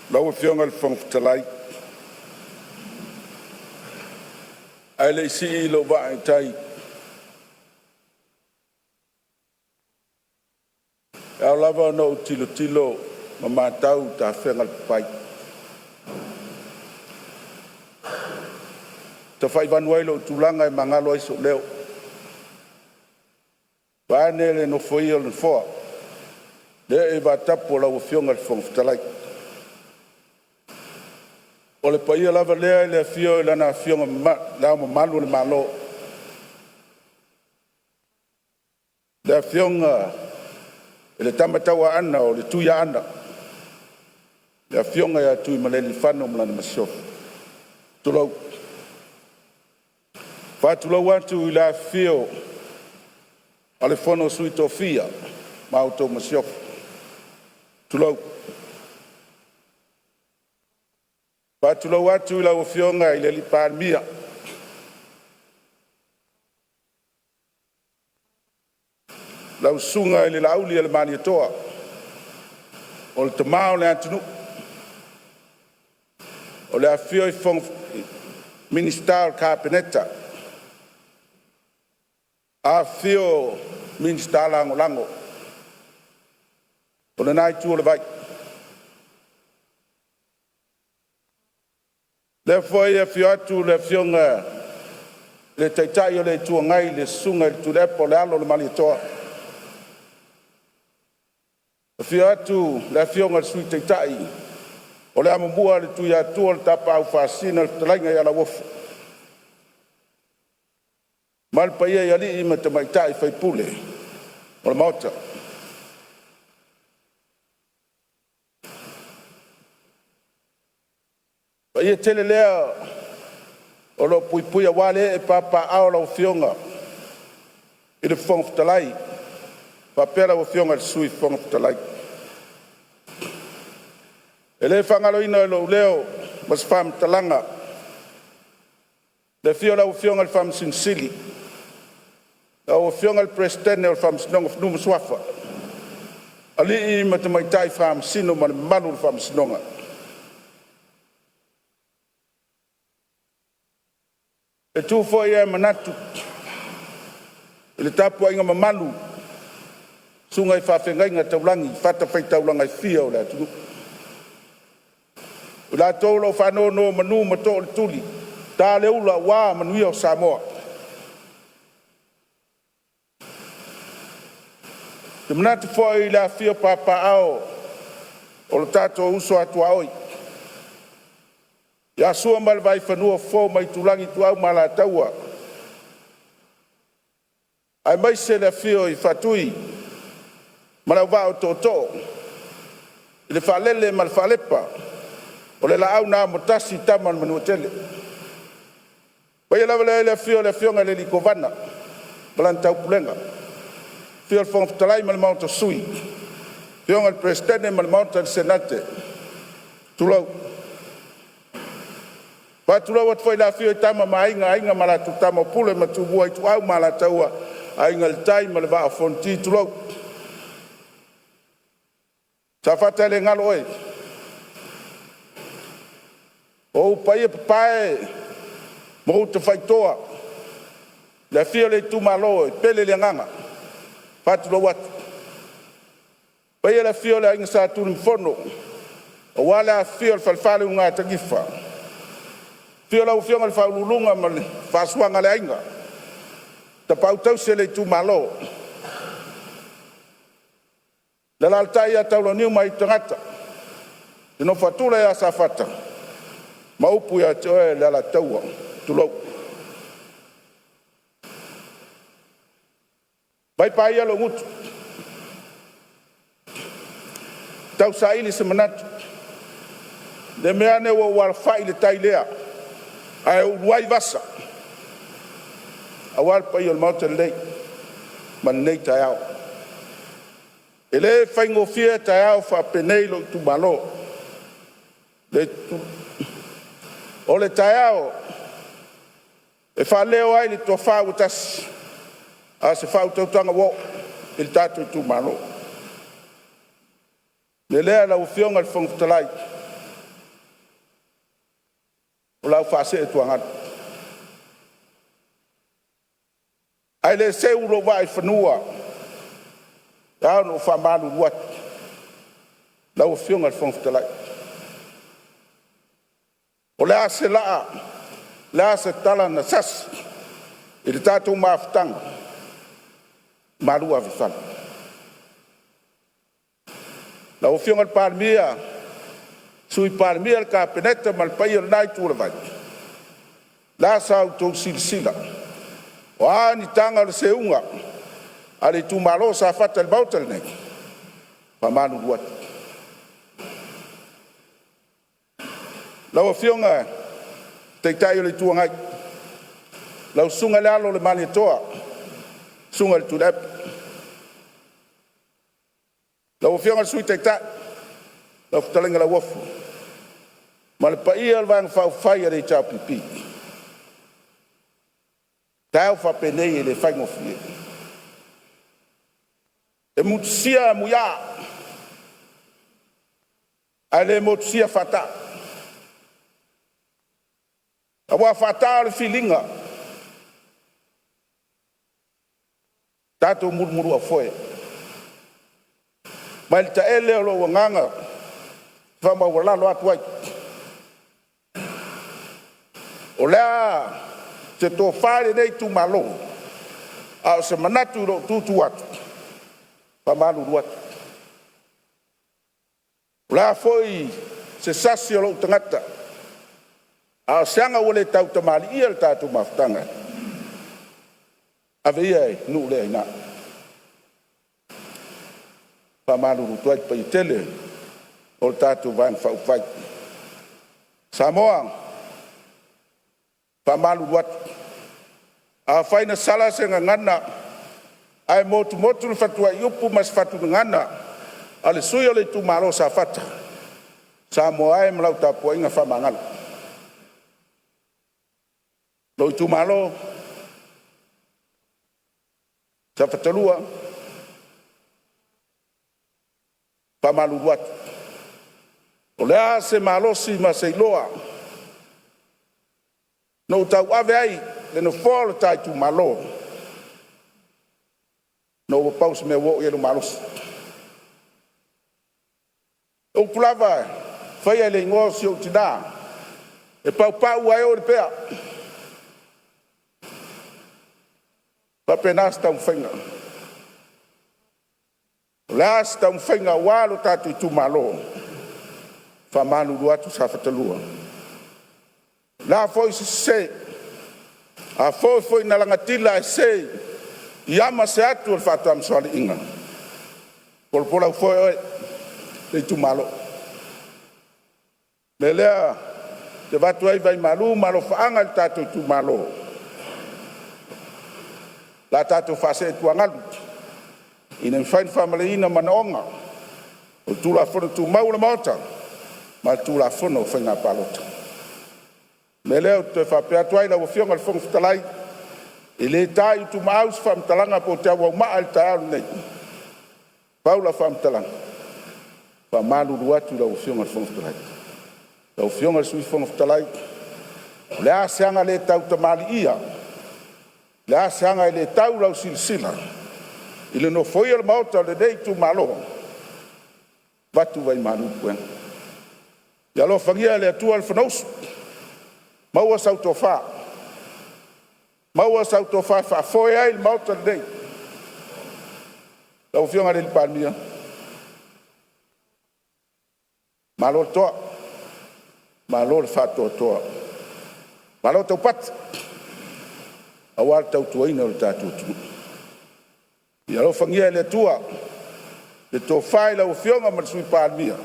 Lau Afioga i le Fofoga Fetalai, ae le i sii lou vaa i tai, e ao lava ona ou tilotilo ma matau i tafega o le papai, e tafaivanu ai lou tulaga e magalo ai sou leo, vaeane le nofoia o le nofoa le ee vatapu o lau Afioga i le Fofoga Fetalai. O le paia lava lea i le afio o Lana Afioga Mamalu Ao o Le Malo, le Afioga i le Tama Tauaana o le Tuiaana, le Afioga ia Tuimalealiifano ma lana masiofo. Tulou. E faatulou atu i le afifio o le Fono a Sui Tofia ma la outou Masiofo. Tulou. E faatulou atu i lau Afioga i le Palemia, lau Susuga i le Laaulialemalietoa, o le tama o le atunuu. O le afifio o Minisita o le Kapeneta, afifio Minisita Lagolago. O lena itu o le vai, lea foi e afio atu le Afioga i le Taitai o le Itu Agai, le Susuga i le Tuilaepa o le alo o le Malietoa, afio atu le Afioga i le Sui Taitai o le amomua a le Tuiatua le Tapaau Faasisina le fetalaiga ia Lauofo, ma le paia i alii ma tamaitai faipule o le Maota. O le paia tele lea o lo o puipui aua le ee papaaao o lau Afioga i le Fofoga Fetalai faapea lau Afioga i le Sui Fofoga Fetalai. E le faagaloina i lou leo ma se faamatalaga le afio o lau Afioga i le Faamasino Sili, lau Afioga i le Peresetene o le Faamasinoga o Fanua ma Suafa, alii ma tamaitai Faamasino ma le mamalu i le Faamasinoga. E tu foi ae manatu i le tapuaiga mamalu a susuga i faafeagaiga taulagi i fatafaitaulaga e fia o le atunuu, i latou o lo o faanonomanu ma too o le tuli, ta le ula aua manuia o Samoa. Ou te manatu foi i le afifio papaaao o tatou uso a tuaoi ia Sua ma le Vaifanua, Fofo ma Aitulagi, Ituau ma Alataua, aemaise le afio o Faatui ma le Auvaa o Tootoo i le Faalele ma le Faalepa, o le Laau na Amotasi, Tama a le Manuatele. O le paia lava lea i le afio o le Afioga i le Kovana ma lana Taupulega, afio le Fofoga Fetalai ma le Maota Sui, afioga i le Peresetene ma le Maota o le Senate, tulou. E faatulou atu foi i le afifio o Tama ma Aiga, Aiga ma latou Tama, o Pule ma Tumua, Ituau ma Alataua, Aiga i le Tai ma le Vaa o Fonoti, tulou. Safata e le galo oe, o ou paia papae ma ou tafaitoa, le afio o le itumalo e pele i le agaga, e faatulou atu. Le paia i le afio o le Aiga Sa Tunumafono aua le afifio o le Falefa o le Ulugatanifa, afio lau afioga i le Faauluuluga ma le faasuaga a le aiga, tapaau tausi a le itumalo, le alaalatai ia Taulauniu ma Aitutagata, le nofo a tula ia Safata ma upu ia te oe le Alataua. Tulou. Mai paia lou gutu e tausaili se manatu, ne i meaane ua ou alafai i le tai lea ae ulu ai vasa aua le paia o le Maota lenei ma lenei taeao. E le faigofie taeao faapenei lou itumalo. O le taeao e faaleo ai le tofa ua tasi, a o se faautautaga ua oo i le tatou itumalo. O le mea lea lau Afioga i le Fofoga Fetalai, O lau faaseetuagalu, ae le seu lou vaa i fanua, e ao ona ou faamalulu atu lau Afioga i le Fofoga Fetalai. O le a se laa, o le a se tala na sasi i le tatou mafutaga, malu ave i fale. Lau Afioga i le Palemia, Sui Palemia, le Kapeneta ma le paia o lena itu o le vai, o le a sa outou silasila, o a ni taga o le seuga a le itumalo o Safata i le Maota lenei, e faamalulu atu. Lau Afioga i le Taitai o le Itu Agai, lau Susuga i le Alo o le Malietoa, susuga i le Tuilaepa. Lau Afioga i le Sui Taitai, lau Fetalaiga Lauofo ma le paia o le Vaega Faaupufai a le HRPP. O taeao faapenei e le faigofie. E motusia muiaa ae le motusia faataa, aua o faataa o le filiga, tatou mulumuluaufoe mai le taele o lou agaga faamaualalo atu ai. O le a se tofa i lenei itumalo, a o se manatu i lou tu atu, e faamalulu atu. O le a foi se sasi o lou tagata, a o se aga ua le tautamalii i le tatou mafutaga, ave ia i nuu le aina. E faamalulu atu ai i le paia tele o le tatou Vaega Faaupufai. Samoa, e faamalulu atu, afai na sala se gagana ae motumotu le fatuaiupu ma se fatu gagana a le sui usufono o le itumalo o Safata, Samoa e ma lau tapuaiga faamagalo. Lou itumalo Safata 2, e faamalulu atu, o le a se malosi ma se iloa na ou tauave ai le nofoa o le ta itumalo, ona ua pau se mea ua oo i ai lou malosi. O upu lava e faia i le igoa o si ou tina, e paupau ae oo i le pea. E faapena se taumafaiga. O le a se taumafaiga aua lo tatou itumalo, e faamalulu atu Safata 2. O le a foi se sese, afai foi na lagatila ae sese i ama se atu a le faatamasoaliiga, polopola aufoe oe le itumalo. O le mea lea ou te avatu ai vai malu ma alofaaga i le tatou itumalo, o le a tatou faaseetuagalu ina ia mafai ona faamalieina manaoga o Tulafono Tumau a le Maota ma le Tulafono o Faiga Palota. O le mea lea ou te toe faapea atu ai lau Afioga i le Fofoga Fetalai, e le ta i utumaau se faamatalaga pe ou te auaumaa i le taeao lenei. Pau lau faamatalaga, e faamalulu atu i lau Afioga i le Fofoga Fetalai. Lau Afioga i le Sui Fofoga Fetalai, o le a se aga le tautamalii, o le a se aga e le tau i lau silasila i le nofoia o le Maota o lenei itumalo, avatu vai malu i puega. Ia alofagia e le Atua le Fonousu, maua sau tofa, maua sau tofa e faafoe ai le Maota lenei. Lau Afioga i le Palemia, malo le toa, malo le faatoatoa, malo taupati aua le tautuaina o le tatou atunuu. Ia alofagia e le Atua le tofa i lau Afioga ma le Sui Palemia,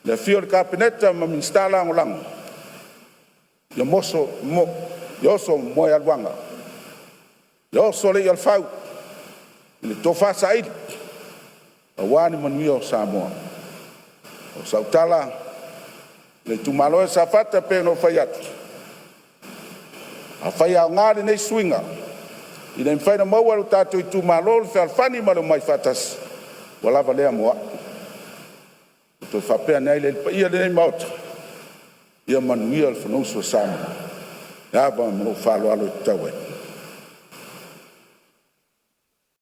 le afifio o le Kapeneta ma Minisita Lagolago, ia oso moealuaga, ia oso le ialefau i le tofa saili aua ni manuia o Samoa. O sau tala, le itumalo e o Safata e pei ona ou fai atu, afai e aoga lenei suiga ina ia mafai ona maua e lo tatou itumalo le fealofani ma le omai faatasi, ua lava lea mo au. Ona ou toe faapea ane ai lea i le paia o lenei Maota, Ia manuia le Fonousu a Samoa. Le ava ma lou faaaloalo e tatau ai.